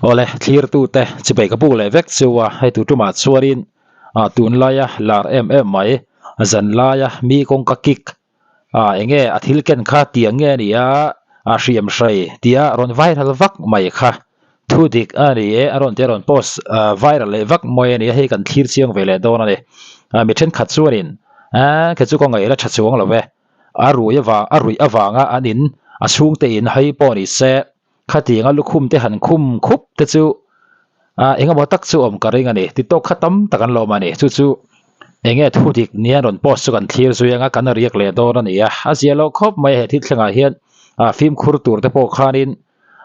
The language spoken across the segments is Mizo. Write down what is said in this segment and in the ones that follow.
Awle, thlirtute chipei ka buk leh vek chu a, hei tu tumah chuanin ah tunlaia lar em em mai, zanlaia mi kawngka kick ah enge a thil ken kha tiang nge a ni a, a hriam hrai tia rawn viral vak mai kha thu dik a ni e, a rawn tia rawn post viral leh vak mai a ni a, hei kan thlir chiang ve leh dawn a ni. Mi thenkhat chuanin ah kei chu ka ngaih la tha chuang lo e, a rui avang a ruih avanga an in a chhungte in hei pawh ni se. Khatianga lukhum te han khum khup te chu ah eng emaw tak chu awm ka ring a ni. Ti tawk kha tam tak an lo awm a ni. Chu chu eng nge thu dik nia rawn post chu kan thlir zui anga kan riak leh dawn a ni a. A zia lo khawp mai a he thil thlengah hian ah fimkhur tur te pawh khanin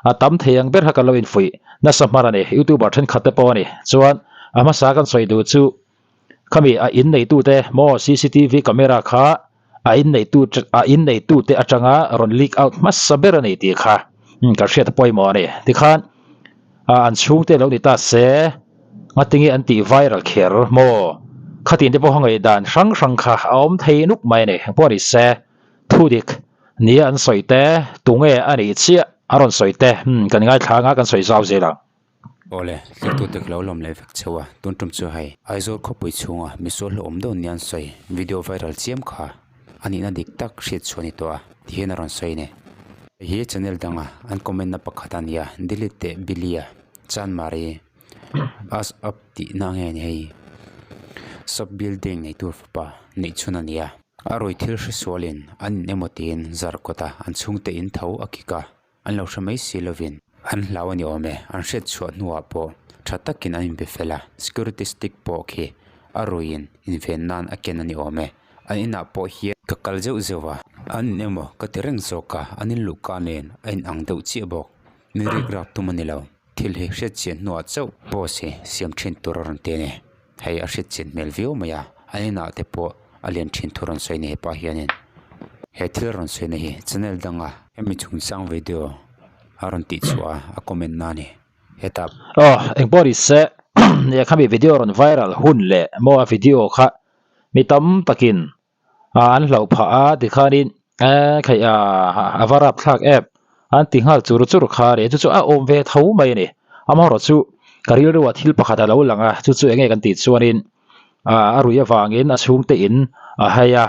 a tam thei ang ber kha kan lo infuih nasa hmar a ni. Youtuber thenkhat te pawh a ni. Chuan a hmasa kan sawi duh chu Khami a in neitute maw cctv camera kha a in neitu a in neitute atanga rawn leak out hmasa ber a ni tih kha ka hriat a pawimawh a ni. Tikhan an chhungte lo ni ta se ngatinge an tih viral kher maw khatin te pawh a ngaihdan hrang hrang kha a awm thei nuk mai a ni. Engpawh ni se thudik nia an sawi te tunge a nih chiah a rawn sawi te kan ngaithla anga kan sawi zau zel ang. Awle, thiltute ka lo lawm leh vek cheu a, tun tum chu hei Aizawl khawpui chhunga misual hlauhawm deuh nia an sawi video viral chiam kha a nihna dik tak hriat chhuah a ni tawh a ti hian a rawn sawi a ni. Hei hi channel danga an comment na pakhat a nia, delete teh Billy-a, Chanmari, us up tihna nge ni hei, sub building neitu fapa neih chhun a ni a. A rawi thil hresualin an in emaw tiin zar kawta an chhungte in tho a kik a. An lo hre mai si lovin an hlau a ni awm e, an hriat chhuah hnuah pawh tha takin an inbe fel a, security stick pawh khi a ruiin inven nan a ken a ni awm e, an inah pawh hian ka kal zeuh zeuh a, an in emaw ka ti reng zawk a, an in luhka nen a in ang deuh chiah bawk, mi rik rap tum a ni lo, thil hi hriat chian hnuah chauh post hi siam thin tur a rawn ti a ni, hei a hriat chian hmel viau mai a, an inah te pawh a lian thin thu rawn sawi a ni hepa hianin. He thil rawn sawi na hi channel danga hemi chungchang video a rawn tih chhuah a a comment na a ni hetah. Aw engpawh ni se nia khami video rawn viral hun leh maw a video kha mi tam takin an hlauh phah a tikhanin e kheih a a va rap thlak em an ti nghal chur chur kha a ni chu chu a awm ve tho mai a ni amaherawh chu ka rilru ah thil pakhat a lo lang a chu chu enge kan tih chuanin a ruih avangin a chhungte in a hei a.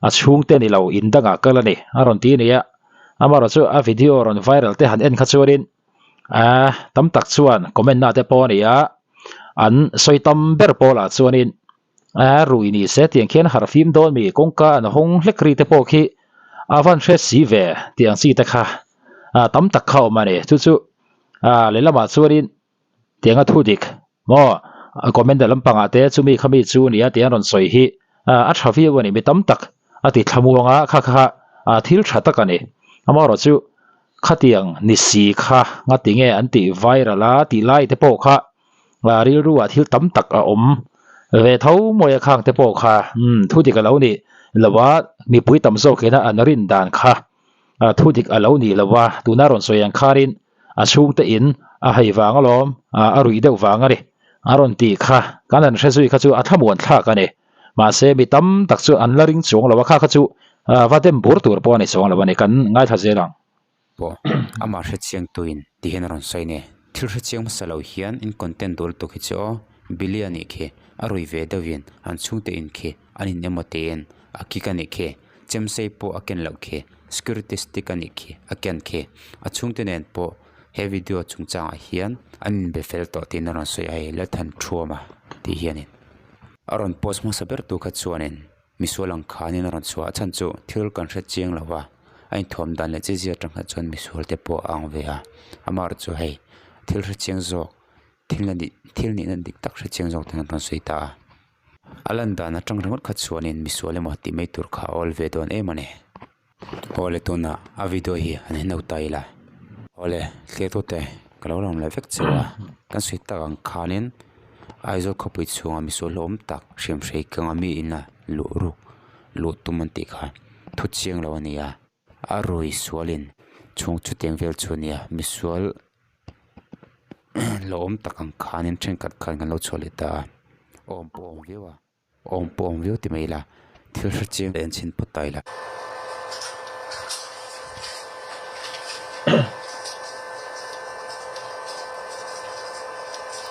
A chhungte ni lo in dangah kal a ni a rawn ti a ni a, amaherawh chu a video rawn viral te han en kha chuanin aaa tam tak chuan comment na te pawh a ni a, an sawi tam ber pawlah chuanin aaa rui ni se tiang khian harh fim dawn mi kawngka an hawng hlek ri te pawh khi a van hre si ve tih ang chi te kha tam tak kha a awm a ni chu chu aaa lehlamah chuanin Tianga thu dik maw comment lampangah te chumi khami chu nia tih an rawn sawi hi a tha viau a ni mi tam tak a ti thlamuang a kha kha thil tha tak a ni amaherawh chu khatiang ni si kha ngati nge an tih viral a tih lai te pawh kha rilru ah thil tam tak a awm ve tho mawi a khang te pawh kha thu dik a lo nih lo a mipui tam zawk ina an rin dan kha thu dik a lo nih lo a tuna rawn sawi ang khanin A chhungte in a hei vang alawm, a ruih deuh vang a ni. A rawn tih kha kan han hre zui kha chu a thlamuan thlak a ni. Mahse mi tam tak chu an la ring chuang lo a, kha kha chu va dem bur tur pawh a ni chuang lo a ni, kan ngaithla zel ang. Pawh amah hre chiang tuin ti hian a rawn sawi ni. Thil hre chiang hmasa lo hian in content dul tuk hi chu aw Billy a nih khi a rui ve deuhin an chhungte in khi an in emaw tiin a kick a nih khi. Chemsei pawh a ken loh khi, security stick a nih khi, a ken khi. A chhungte nen pawh he video chungchangah hian an inbe fel tawh tiin a rawn sawi a hei Lalthan Thuama tih hianin a rawn post hmasa ber tu kha chuanin misual ang khanin a rawn chhuah a chhan chu thil kan hre chiang lo va a inthuam dan leh chezia atang kha chuan misual te pawh a ang ve a amaherawh chu hei thil hre chiang zawk thil a nih thil nihna dik tak hre chiang zawk ten an rawn sawi ta a. A lan dan atang ringawt kha chuanin misual emaw tih mai tur kha a awl ve dawn em a ni. Awle tunah a video hi an en ho ta ila. Awle thliatute ka lo lawm leh vek cheu a, kan sawi tak ang khanin Aizawl khawpui chhunga misual hlawm tak hriam hrei kanga mi ina luh ruk luh tum an tih kha thu chiang lo a ni a, a rui sualin chhung chutiang vel chu a ni a, misual la awm tak ang khanin thenkhat khan kan lo chhuah leh ta a awm pawh a awm viau a awm pawh a awm viau ti mai ila thil hre chiang leh an chhin phawt ta ila.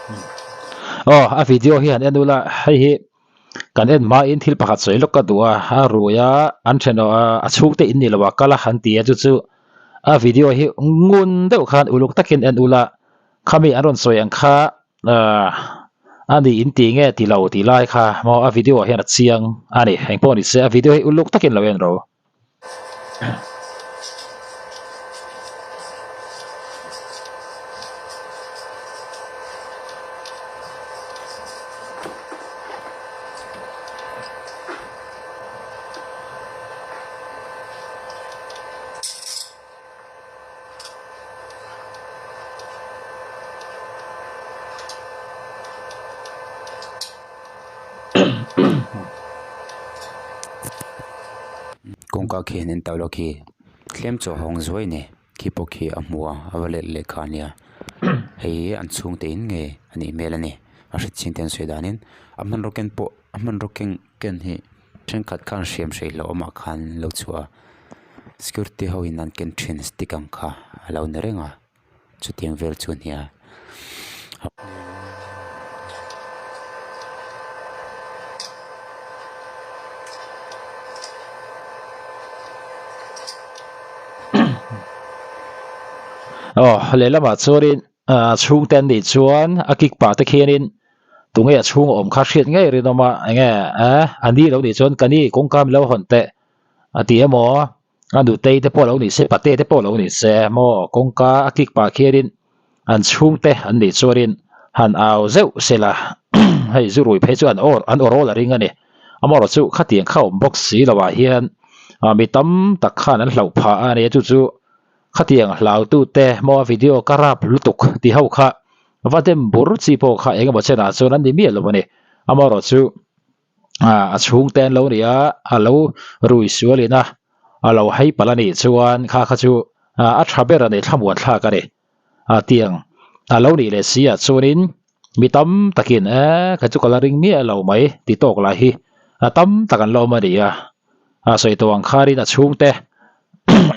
Aw a video hi han en ula hei hi kan en hmain thil pakhat sawi lawk ka duh a a rui a an then a chhungte in ni lo a kal a han ti a chu chu a video hi ngun deuh khan uluk takin en ula khami an rawn sawi ang kha ahh a ni in ti nge ti lo tih lai kha maw a video ah hian a chiang a ni engpawh ni se a video hi uluk takin lo en ro. Kawngka khi an en tauh lo khi tlem chaw hawng zuai ni khi pawh khi a hmu a a va let leh kha ania hei hi an chhungte in nge a nih hmel a ni a hretchhing te an sawi danin a hmanraw ken pawh a hmanraw keng ken hi thenkhat khan hriam hrei hlauh awmah khan lo chhuah a security ho in an ken thin stick ang kha a lo ni reng a chutiang vel chu a ni a. Aw lehlamah chuanin ah chhungte an nih chuan a kick pah te khianin tunge a chhung a awm kha hriat ngei rinawm a enge eh a ni lo nih chuan ka ni kawngka min lo hawn teh a ti emaw a nutei te pawh lo ni se pate te pawh lo ni se maw kawngka a kick pah khianin an chhungte an nih chuanin han au zeuh sela hei zu rui phei chu an aw an aw rawl a ring a ni amaherawh chu khatiang kha awm bawk si lo ah hian ah mi tam tak khan an hlauh phah a ni chu chu khatiang hlau tute maw video ka rap lutuk ti ho kha va dem bur chi pawh kha engemaw chenah chuan an ni miah lo a ni amaherawh chu ah a chhungte an lo ni a a lo rui sual in a a lo hei palh a nih chuan kha kha chu ah a tha ber a ni thlamuan thlak a ni ah tiang a lo nih leh si ah chuanin mi tam takin eh kha chu ka la ring miah lo mai ti tawk lah hi a tam tak an la awm a ni a a sawi tawh ang khanin a chhungte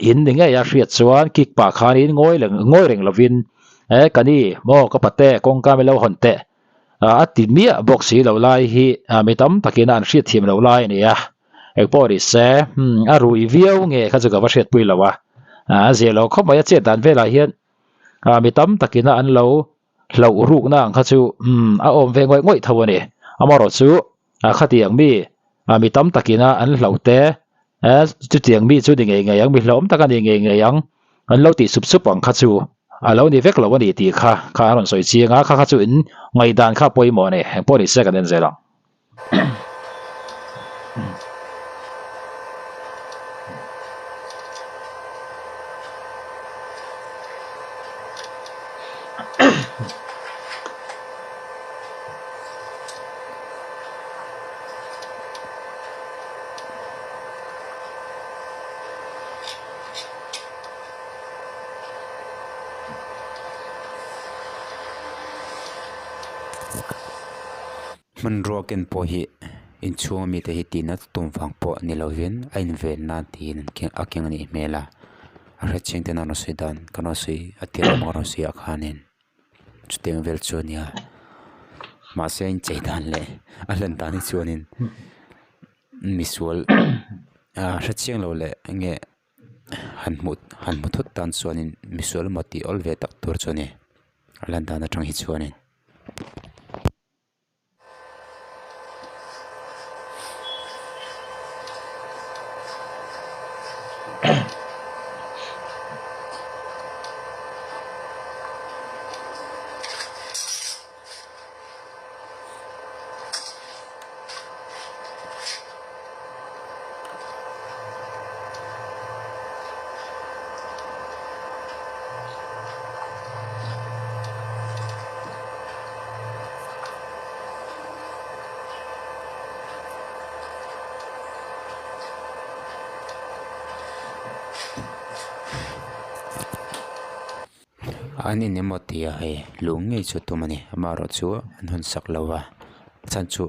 in ni ngei a hriat chuan kick pah khanin ngawi leng ngawi reng lovin eh ka ni maw ka pate kawngka min lo hawn teh a ti miah bawk si lo lai hi mi tam takin an hriat thiam loh lai a ni a engpawh ni se a rui viau nge kha chu ka va hriatpui lo a a zia lo khawp mai a chet dan velah hian mi tam takin an lo hlauh rukna ang kha chu a awm ve ngawih ngawih tho a ni amaherawh chu khatiang mi mi tam takin an hlauh te chutiang mi chu ni ngei ngei ang mi hlauhawm tak a ni ngei ngei ang an lo tih sup sup ang kha chu a lo ni vek lo a ni tih kha kha a rawn sawi chiang a kha kha chu in ngaihdan kha pawimawh a ni engpawh ni se kan en zel ang. Hmanrua ken pawh hi inchhung ami te hi tihna tum vang pawh ni lovin a inven nan tiin an keng a keng a nih hmel a a hretchhing ten a rawn sawi dan kan rawn sawi a tir lamah kan rawn sawi ah khanin chutiang vel chu a nia mahse a inchei dan leh a hlan dan hi chuanin misual ah hrechiang lo leh enge han hmuh han hmu thut tan chuanin misual emaw tih awl ve tak tur chu a ni a lan dan atang hi chuanin. An in emaw tia hei lung ngei chu tum a ni amaherawh chu an hawn sak lo va a chhan chu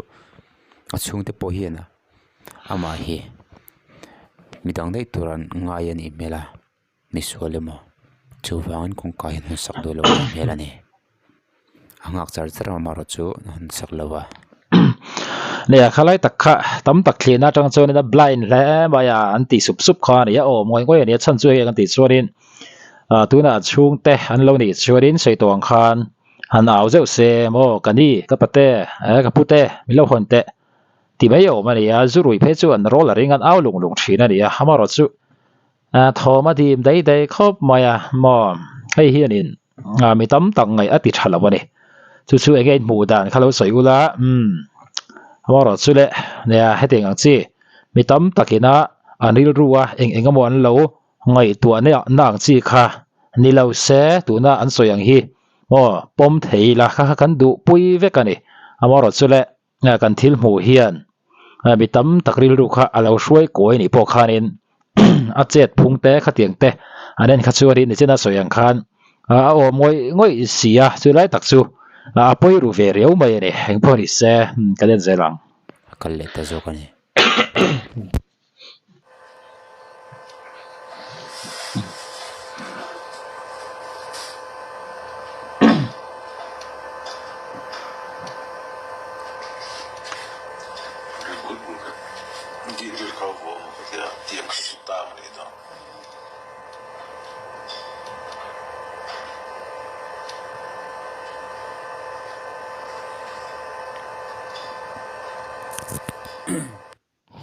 a chhungte pawh hian amah hi midang daih tur an ngai a nih hmel a misual emaw chuvangin kawngka hi an hawn sak duh lo a nih hmel a ni. A nghak char char a amaherawh chu a hawn sak lo a. Nia khalai tak kha tam tak thlirna atang chuanin a blind hle mai a an tih sup sup kha a ni a awm ngawih ngawih a ni a chhan chu hei kan tih chuanin ah tunah chhungte an lo nih chuanin sawi tawh ang khan han au zeuh se maw ka ni ka pate eh ka pute min lo hawn teh ti mai a awm a ni a zu rui phei chu an rawl a ring an au lung lung thin a ni a amaherawh chu ah thawm a dim daih daih khawp mai a maw hei hianin ah mi tam tak ngaih a ti tha lo a ni chu chu enge hmuh dan kha lo sawi ula umm amaherawh chu le nia hetiang ang chi mi tam takin a an rilru a eng eng emaw an lo ngaihtuah na na ang chi kha ni lo se tuna an sawi ang hi maw pawm thei ila kha kha kan duh pui vek a ni amaherawh chu le kan thil hmuh hian mi tam tak rilru kha a lo hruai kawi anih pawh khanin a chet phung te khatiang te an en kha chuanin nichina sawi ang khan a awm ngawih ngawih si a chu lai tak chu a pawi ru ve riau mai a ni engpawh ni se kan en zel ang. A kal leh ta zawk a ni.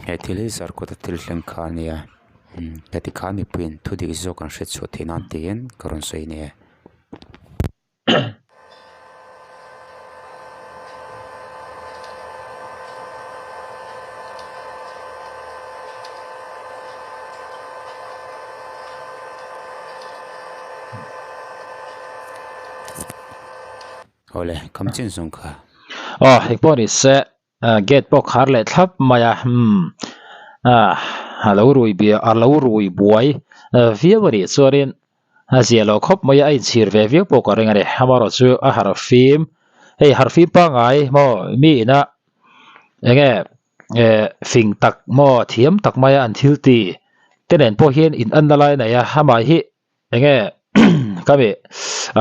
He thil hi zarkawt a thil thleng kha a nia heti khan mipuiin thu dik zawk an hriat chhuah theih nan tiin ka rawn sawi a ni e. Awle kam chin zawng kha. Aw engpawh ni se. Gate pawh khar leh thlap mai a umm ah a lo rui bia a lo rui buai viau a nih chuanin a zia lo khawp mai a a inchhir ve viau pawh ka ring a ni amaherawh chu a harh fim hei harh fim pangngai maw mi ina eng nge eh fing tak maw thiam tak maia an thil ti te nen pawh hian in anna lai a nei a amah hi enge ka mi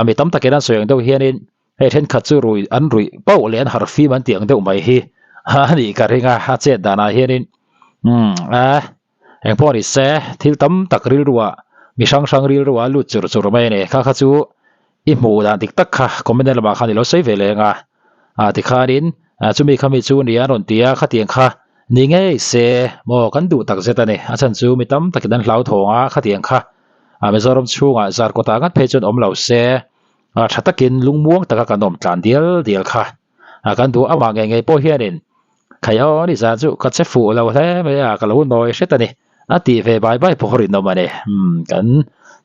mi tam takin an sawi ang deuh hianin hei thenkhat chu rui an ruih pauh leh an harh fim an tih ang deuh mai hi a nih ka ring a a chet danah hianin umm a engpawh ni se thil tam tak rilruah mi hrang hrang rilruah a lut chur chur mai a ni kha kha chu i hmuh dan dik tak kha comment lamah khan i lo sawi ve leng a ah tikhanin chumi khami chu nia an rawn ti a khatiang kha ni ngei se maw kan duh tak zet a ni a chhan chu mi tam takin an hlauthawng a khatiang kha ah Mizoram chhungah zar kawtah ngat phei chuan awm lo se ah tha takin lungmuang taka kan awm tlan dial dial kha ah kan duh amah ngei ngei pawh hianin khai aw ni zan chu ka che fuh lo hle mai a ka lo nawi hret a ni a tih ve bai bai pawh rinawm a ni umm kan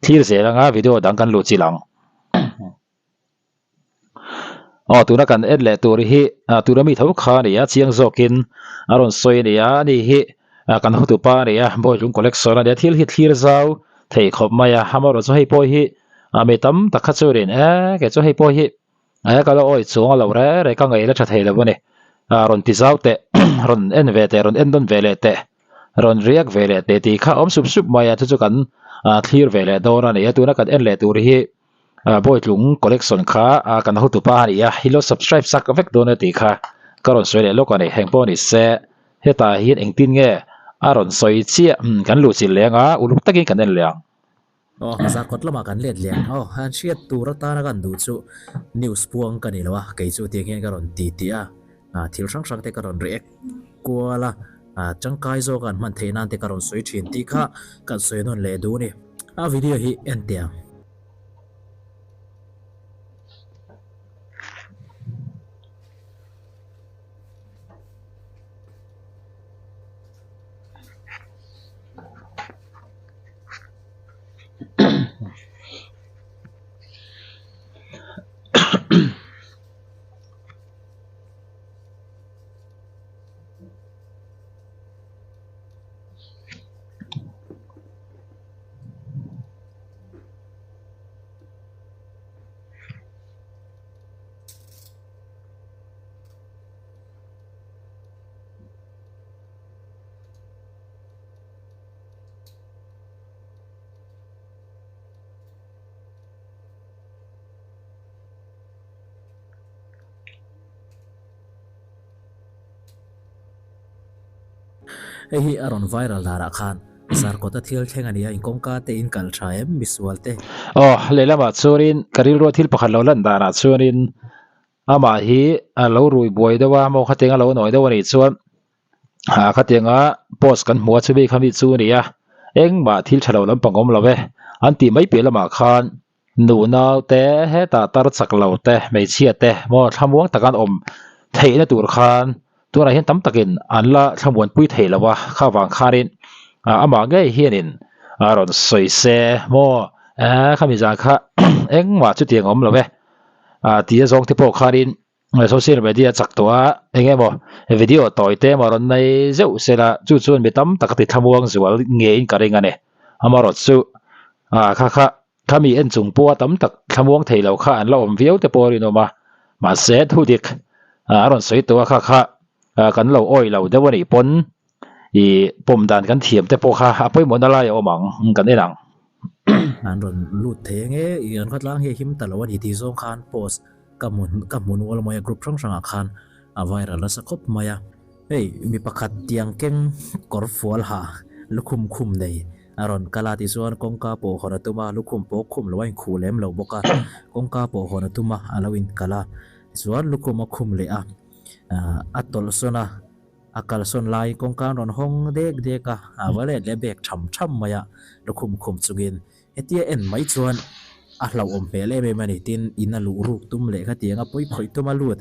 thlir zel anga video dang kan luh chilh ang. Aw tuna kan en leh tur hi ah tuna mi tho kha a ni a chiang zawkin a rawn sawi a ni a ani hi ah kan hotupa a ni a Bawitlung collection a ni a thil hi thlir zau thei khawp mai a amaherawhchu hei pawh hi ah mi tam tak kha chuanin eee kei chu hei pawh hi eh ka la awi chuang a lo reng reng ka ngaih la tha thei lo a ni ah rawn ti zau teh rawn en ve teh rawn en nawn ve leh teh rawn riak ve leh teh tih kha a awm sup sup mai a chu chu kan ah thlir ve leh dawn a ni a tuna kan en leh tur hi. Ah Bawitlung collection kha ah kan hotupa a ni a i lo subscribe sak vek dawn a tih kha ka rawn sawi leh lawk a ni heng pawh ni se hetah hian engtin nge a rawn sawi chiah umm kan luh chilh leng a uluk takin kan en leh ang. Aw Zarkawt lamah kan let leh ang aw han hriat tur atana kan duh chu news puang ka ni lo a kei chu tiang hian ka rawn ti tih a ah thil hrang hrang te ka rawn react kual a ah tangkai zawk an hman theih nan te ka rawn sawi thin tih kha kan sawi nawn leh duh a ni a video hi en teh ang. Hei hi a rawn viral darah khan Zarkawta thil thleng a nia, in kawngka te in kal tha em misual te? Aw, lehlamah chuanin ka rilrua thil pakhat lo lan danah chuanin amah hi a lo rui buai deuh a, maw khatiang a lo nawi deuh a nih chuan ah khatianga post kan hmu a chumi kha mi chu a ni a, engmah thil tha lo lampang awm lo e an tih mai piah lamah khan Nu nau te, hetah tar chak lo te, hmeichhia te maw thlamuang taka an awm theihna tur khan tunah hian tam takin an la thlamuanpui thei lo a, kha vang khanin amah ngei hianin a rawn sawi se maw khami zan kha engmah chutiang a awm lo e tia zawng te pawh khanin social media chak tawh a eng emaw video tawi te emaw rawn nei zeuh se la chu chuan mi tam tak a ti thlamuang zual ngeiin ka ring a ni amaherawhchu ah kha kha khami en chung pawha tam tak thlamuang thei lo kha an la awm viau te pawh a rinawm a mahse thu dik a rawn sawi tawh a kha kha kan lo awih lo deuh a nih pawn ih pawm dan kan thiam te pawh kha a pawimawhna lai a awm ang kan en ang. An rawn lut thei ang e, ih an khawtlang hi a him ta lo a ni tih zawng khan post ka hmu ka hmu nual mai a group hrang hrangah khan a viral nasa khawp mai a. Hei mi pakhat tiang keng kawr fual ha lukhum khum nei a rawn kal a tichuan kawngka pawh hawn a tum a lukhum pawh khum lo a inkhuh lem lo bawk a kawngka pawh hawn a tum a a lo inkal a tichuan lukhum a khum leh a a tawlh sawn a. A kalsawn lai kawngka an rawn hawng dek dek a, a va let leh bek tham tham mai a, lukhum khum chungin hetia en mai chuan a hlauhawm hmel em em a ni. Tin, in a luh ruk tum leh khatiang a pawi khawih tum a lut,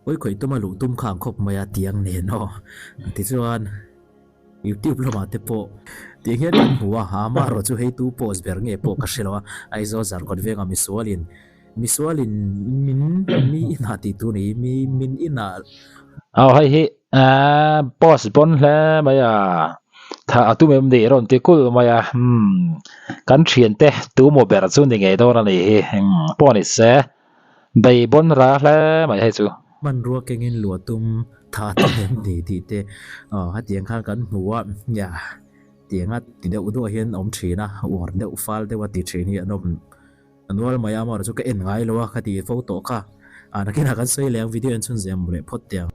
pawi khawih tum a luh tum kha ang khawp mai a tiang nen aw. Tichuan, YouTube lamah te pawh tiang hian kan hmu a, amaherawh chu hei tu post ber nge pawh ka hre lo a, Aizawl Zarkawt venga misualin Misualin min mi inah tih tur ni, mi min inah. Aw hei hi aaa post pawn hle mai a, thah a tum em ni rawn ti kulh mai a umm kan thiante tumaw ber chu ni ngei dawn a nih hi umm pawh ni se bei bawn ra hle mai hei chu. Hmanrua kengin luah tum thah a tum em ni tih te aw hetiang khan kan hmu a nia tianga ti deuh duah hian a awm thin a uar deuh fal deuh a ti thin hi an awm. A nual mai a amaherawh chu ka en ngai lo a ka ti fo tawh kha. Ah nakinah kan sawi leh ang video en chhun zeh ang leh phawt teh ang.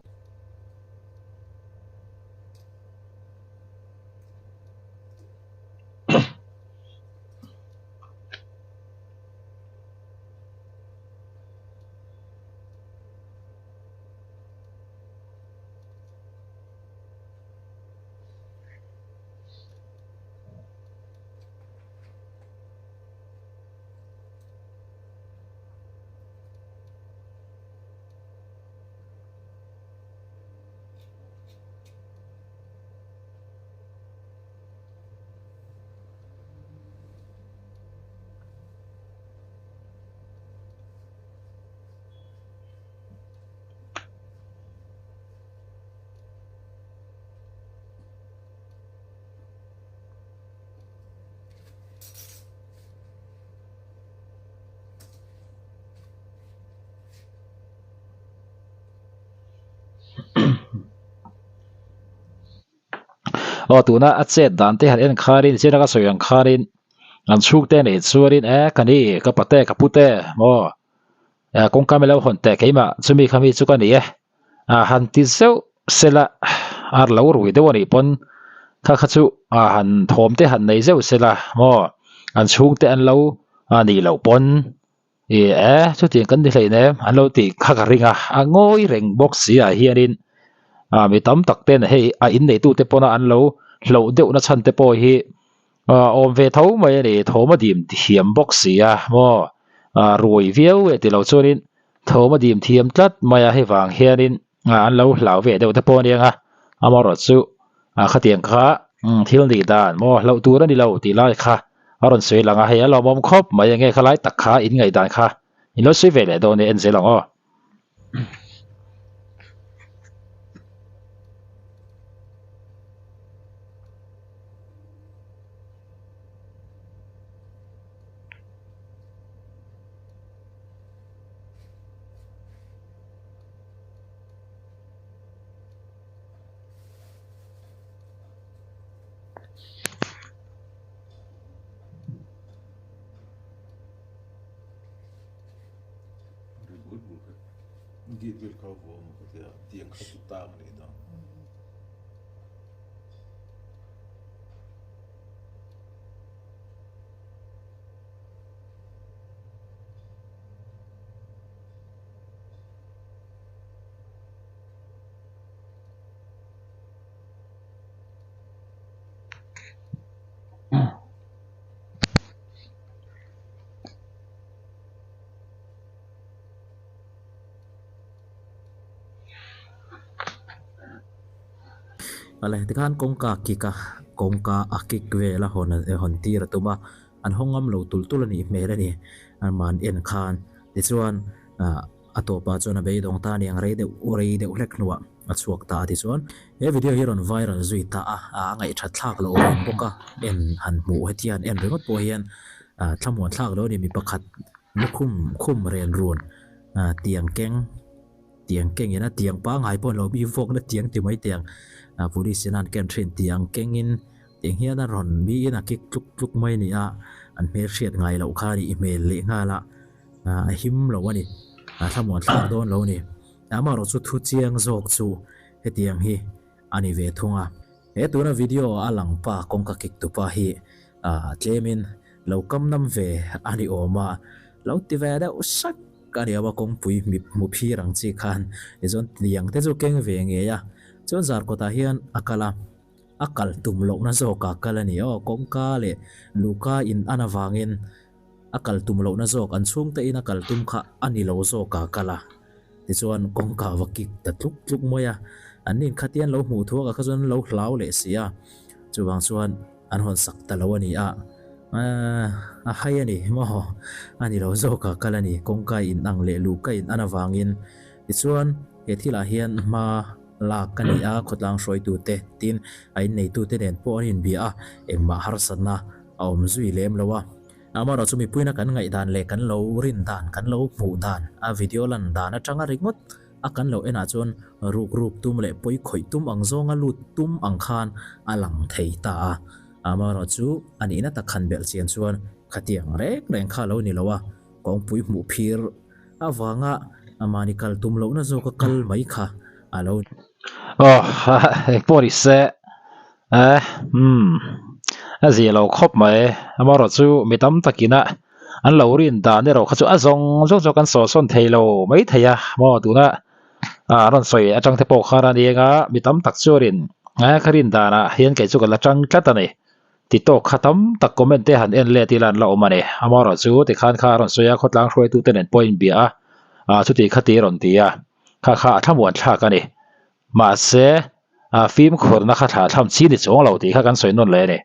Aw tuna a chet dan te han en kharin chian a ka sawi ang kharin an chhungte neih chuanin e ka ni ka pate ka pute maw kawngka milo hawn teh keimah chumi kha mi chu ka ni e. Ah han ti zeuh sela a lo rui deuh a nih pawn kha kha chu ah han thawm te han nei zeuh sela maw an chhung te an lo a nih loh pawn ih e chutiang kan ni hlein em an lo tih kha ka ring a a ngawi reng bawk si ah hianin ah mi tam tak ten hei a inneitu te pawna an lo hloh deuh na chhan te pawh hi ah awm ve tho mai a ni thawm a dim thiam bawk si a maw ah rui viau e tilo chuanin. Thawm a dim thiam tlat mai a, hei vang hianin an lo hlau ve deuh te pawh a nia nga, amaherawh chu khatiang kha thil nih dan maw hlauh tur a ni lo tih lai kha a rawn sawi lang a, hei a lawmawm khawp mai enge khalai tak kha in ngaihdan kha in lo sawi ve leh dawn nia en zel ang aw. Awle, tikhan kawngka a kik a, kawngka a kik vel a hawn hawn tir a tum a, an hawng ngam lo tulh tulh a nih hmel a ni, amah an en khan. Tichuan, ah a tawpah chuan a beidawng ta a ni ang rei deuh rei deuh hlek hnuah a chhuak ta a tichuan he video hi rawn viral zui ta a, a ngaihthat thlak loh reng bawk a, en han hmuh hetia han en ringawt pawh hian ah thlamuan thlak loh a ni mi pakhat lukhum khum ren run ah tiang keng. Tiang kengin a tiang pangngai pawh lo mi vawkna tiang ti mai tiang police in an ken thin tiang kengin tiang hian a rawn miin a kik tluk tluk mai a ni a, an hmelhriat ngai loh kha a nih hmel leh nghal a, a him lo a ni, a thlamuan thlak dawn lo a ni. Amaherawh chu thu chiang zawk chu hetiang hi a ni ve thung a. He tuna video a lang pa kawngka kik tupa hi tlemin lo kam nam ve a ni awm a, lo ti ve deuh sak a ni awm a, kawngpui hmu phir ang chi khan tichuan tiang te chu keng ve ngei a, chuan zarkawtah hian a kal a, a kal tum lohna zawkah kal a ni aw, kawngka leh luhka in an avangin a kal tum lohna zawk an chhungte in a kal tum kha a ni lo zawkah kal a. Tichuan kawngka va kik ta tluk tluk mai a, an nin khatian lo hmuh thuak ah kha chuan an lo hlau leh si a, chuvang chuan an hawn sak ta lo a ni a, a hai a ni maw, a ni lo zawk ah kal a ni, kawngka in ang leh luh ka in an avangin. Tichuan he thil ah hian hma lak a ni a, khawtlang hruaitute tin a inneitute nen pawh an inbia a, engmah harsatna a awm zui lem lo a. Amaherawhchu chu mipuina kan ngaihdan leh kan lo rin dan, kan lo hmuh dan, a video lan dan atanga ringawt a kan lo enah chuan ruk ruk tum leh pawi khawih tum ang zawnga lut tum ang khan a lang thei ta a. Amaherawhchu chu a nihna tak han belh chian chuan khatiang reng reng kha a lo ni lo a, kawngpui hmuh phir avanga mahni kal tum lohna zawka kal mai kha a lo ni. Aw, engpawh ni se. Eh, umm, a zia lo khawp mai. Amaherawh chu mi tam takin a an lo rin dan erawh kha chu a zawng zawng chu kan sawhsawn thei lo mai thei a maw tuna ah rawn sawi atang te pawh khan a ni eng a mi tam tak chuanin eh ka rin danah hian kei chu ka la tang tlat a ni ti tawk kha tam tak comment te han en let ila an la awm a ni. Amaherawh chu tikhan kha a rawn sawi a khawtlang hruaitute nen pawh a inbia a ah chuti khati a rawn ti a kha kha a thlamuan thlak a ni. Mahse, a fimkhurna kha thlah thlam chi ni chuang lo tih kha kan sawi nawn leh a ni.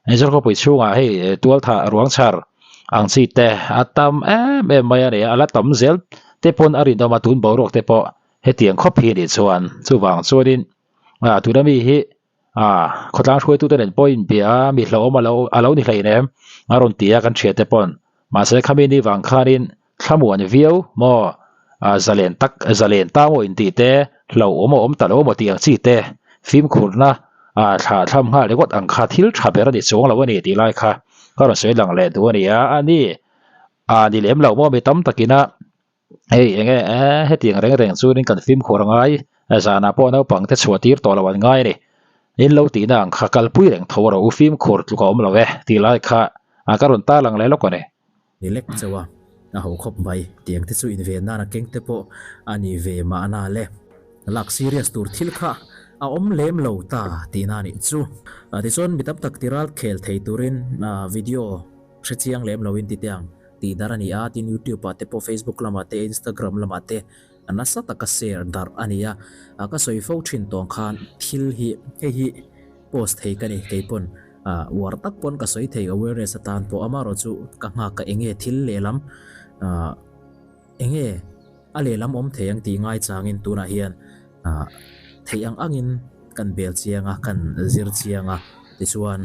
Aizawl khawpui chhungah hei tualthah ruang chhar ang chi te a tam em em mai a ni a, a la tam zel te pawn a rinawm a, tun boruak te pawh hetiang khawp hi a nih chuan chuvang chuanin tuna mi hi khawtlang hruaitute nen pawh inbia a, mi hlauhawm a lo ni hleinem a rawn ti a kan thiante pawn. Mahse khami ni vang khanin Thlamuan viau maw? Zalen tak, zalen ta maw intih te, hlauhawm a awm ta lo maw tih ang chi te, fimkhurna thlah thlam nghal ringawt ang kha thil tha ber a ni chuang lo a ni tih lai kha ka rawn sawi lang leh duh a ni a, a ni a ni lem lo maw mi tam takina hei enge hetiang reng reng chuanin kan fimkhur a ngai, zanah pawh naupang te chhuah tir tawh lo an ngai a ni, in lo tihna ang kha kalpui reng tho rawh u fimkhur tluk a awm lo e tih lai kha ka rawn tarlang leh lawk a ni. Ni lek chauh a, a ho khawp mai. Tiang te chu inven nan a keng te pawh a ni ve mahna le. Lak serious tur thil kha a awm lem lo ta tihna a nih chu. Tichuan mi tam tak tiral khel thei turin video hre chiang lem loin ti teh ang tih darh a ni a, tin YouTube ah te pawh Facebook lamah te Instagram lamah te nasa taka share darh a ni a. Ka sawi fo thin tawng khan thil hi hei hi post thei ka ni keipawn. Uar tak pawn ka sawi thei awareness atan pawh amaherawh chu ka nghak ka enge thil lehlam enge a lehlam awm thei ang tih ngai changin tunah hian theih ang angin kan bel chiang a kan zir chiang a tichuan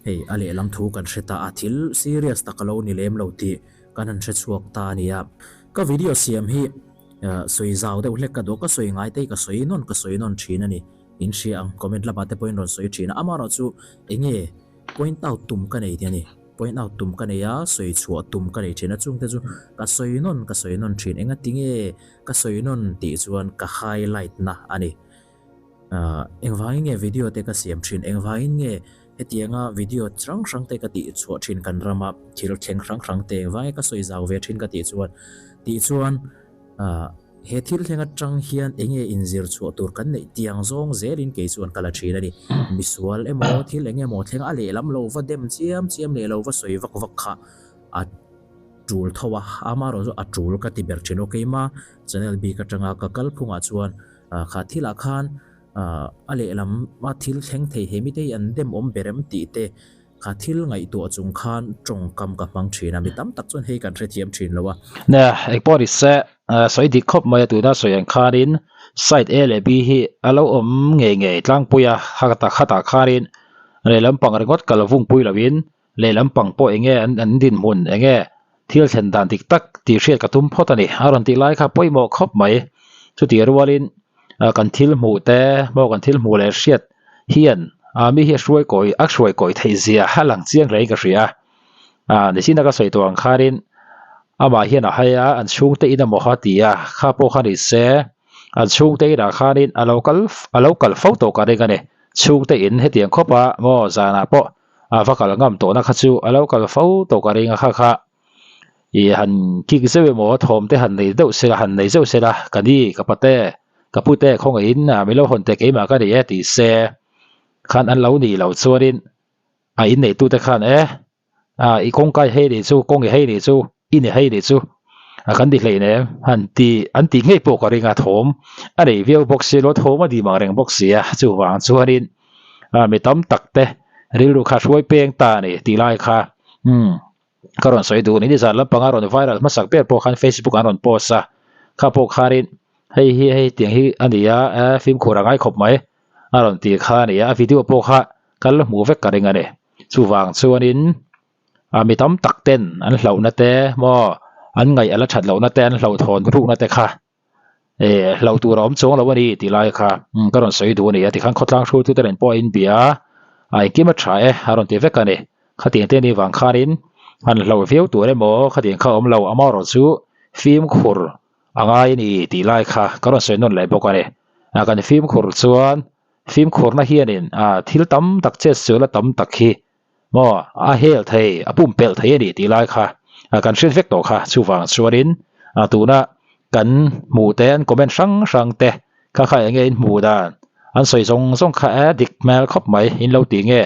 hei a lehlam thu kan hre ta a thil serious tak a lo ni lem lo tih kan han hre chhuak ta a ni a ka video siam hi sawi zau deuh hlek ka duh ka sawi ngai te hi ka sawi nawn ka sawi nawn thin a ni. In hria ang, comment lamah te pawhin rawn sawi thin a, amaherawh chu enge point out tum ka nei tih a ni, point out tum ka nei a, sawi chhuah tum ka nei thin a, chungte chu ka sawi nawn ka sawi nawn thin, enga tinge ka sawi nawn tih chuan ka highlight na a ni. Ahh engvangin nge video te ka siam thin, engvangin nge hetianga video hrang hrang te ka tih chhuah thin kan rama thil thleng hrang hrang te engvangin ka sawi zau ve thin ka tih chuan tih chuan ahh He thil thleng atang hian enge inzir chhuah tur kan neih tiang zawng zelin kei chuan ka la thin a ni. Misual emaw thil eng emaw thleng a lehlam lo va dem chiam chiam leh lo va sawi vak vak kha a tul tho a, amaherawh chu a tul ka ti ber thin aw keima channel bik atanga ka kal phungah chuan kha thilah khan. A lehlam a thil thleng thei he mite hi an dem awm ber em tih te kha thil ngaihtuah chung khan tawngkam ka hmang thin a, mi tam tak chuan hei kan hrethiam thin lo a. Nia, engpawh ni se, sawi dik khawp mai a tuna sawi ang khanin side A leh B hi a lo awm ngei ngei tlangpui a, khatah khanin lehlam pang ringawt kal vungpui loin Lehlam pang pawh enge an dinhmun enge thil thlen dan dik tak tih hriat ka tum phawt a ni. A rawn tih lai kha pawimawh khawp mai. Chutih rualin kan thil hmuh te maw kan thil hmuh leh hriat hian mi hi a hruai kawi a hruai kawi theih zia a lang chiang hle in ka hria. Nichin a ka sawi tawh ang khanin amah hian a hai a an chhungte in emaw kha ti a kha pawh kha ni se an chhungte inah khanin a lo kal a lo kal fo tawh ka ring a ni. Chhungte in hetiang khawp a maw zanah pawh a va kal ngam tawhna kha chu a lo kal fo tawh ka ring a kha kha ih han kik zeuh emaw thawm te han nei deuh sela han nei zeuh sela ka ni ka pate ka pute khawngaihin a milo hawn teh keimah ka ni e tih se khan an lo nih loh chuanin a inneitute khan e ah i kawngkai hei nih chu kawng i hei nih chu i ni hei nih chu a kan ti hleih nem han ti an tih ngei pawh ka ring a thawm a nei viau bawk si lo thawm a dim ang reng bawk si a chuvang chuanin ah mi tam tak te rilru kha hruai peng ta a ni tih lai kha umm ka rawn sawi duh ni nizan lampanga rawn viral hmasak ber pawh khan facebook an rawn post a kha pawh khanin hei hi hei tiang hi a ni a eh fimkhur a ngai khawp mai a rawn tih kha a ni a a video pawh kha kan la hmuh vek ka ring a ni. Chuvang chuanin ah mi tam tak ten an hlauhna te maw an ngaih a la that lohna te an hlauhthawn rukna te kha eh hlauh tur a awm chuang lo a ni tih lai kha ka rawn sawi duh a ni a tikhan khawtlang hruaitu te nen pawh a inbia a a engkim a tha e a rawn ti vek a ni khatiang te ni vang khanin han hlauh viau tur emaw khatiang kha a awm lo amaherawhchu fimkhur a ngai a ni tih lai kha ka rawn sawi nawn leh bawk a ni ah kan fimkhur chuan. Fimkhurna hianin ah thil tam tak chet sual a tam tak hi maw a hel thei a pumpelh thei a ni tih lai kha ah kan hriat vek tawh kha chuvang chuanin ah tuna kan hmuh te an comment hrang hrang te kha kha enge in hmuh dan an sawi zawng zawng kha eh dik hmel khawp mai in lo tih nge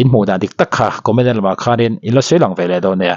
in hmuh dan dik tak kha comment lamah khanin in la sawi lang ve leh dawn nia.